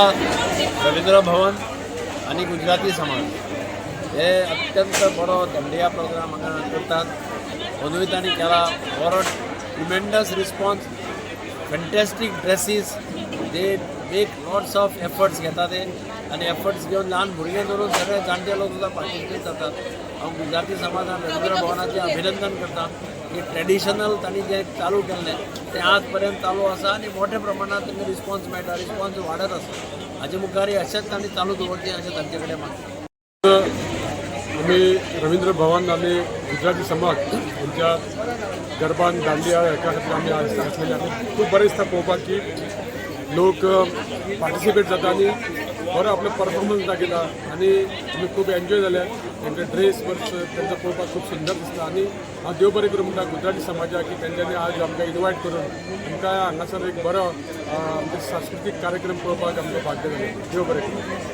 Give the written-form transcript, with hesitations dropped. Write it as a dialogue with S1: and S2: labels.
S1: रवींद्र भवन आनी गुजराती समाज हे अत्यंत बरो दांडिया प्रोग्राम हांगा करतात. अंदूय तांणी केला. बरो tremendous response, fantastic dresses. They make lots of efforts घेता ते आनी एफर्ट्स घेवन ल्हान भुरगे धरून सगळे जाणटे लोक सुद्दां पार्टिसिपेट जातात. हांव गुजराती समाजान, रवींद्र भवनाचें अभिनंदन करता की ट्रेडिशनल तांणी जें चालू केल्लें तें आज पर्यंत चालू आसा आनी मोठ्या प्रमाणात तांकां रिस्पॉन्स मेळटा, रिस्पॉन्स वाडत आसा. हाजे मुखारय अशेंच तांणी चालू दवरचें अशें तांचे कडेन मागता.
S2: आमी रवींद्र भवन आनी गुजराती समाज हांच्या गरबान दांडिया हेका खातीर आमी आज आसलेले आनी खूब बरें दिसता पळोवपाक की लोक पार्टिसिपेट जाता आनी बरो आपलो परफॉर्मन्स दाखयता आनी आमी खूब एन्जॉय जाले. तेंचे ड्रेस बरें तेंचो पळोवपाक खूब सुंदर दिसता आनी हांव देव बरें करूं म्हणटा गुजराती समाजाक की तेंच्यांनी आज आमकां इनवायट करून आमकां हांगासर एक बरो आमचो सांस्कृतीक कार्यक्रम पळोवपाक आमकां भाग्य जालें. देव बरें करूं.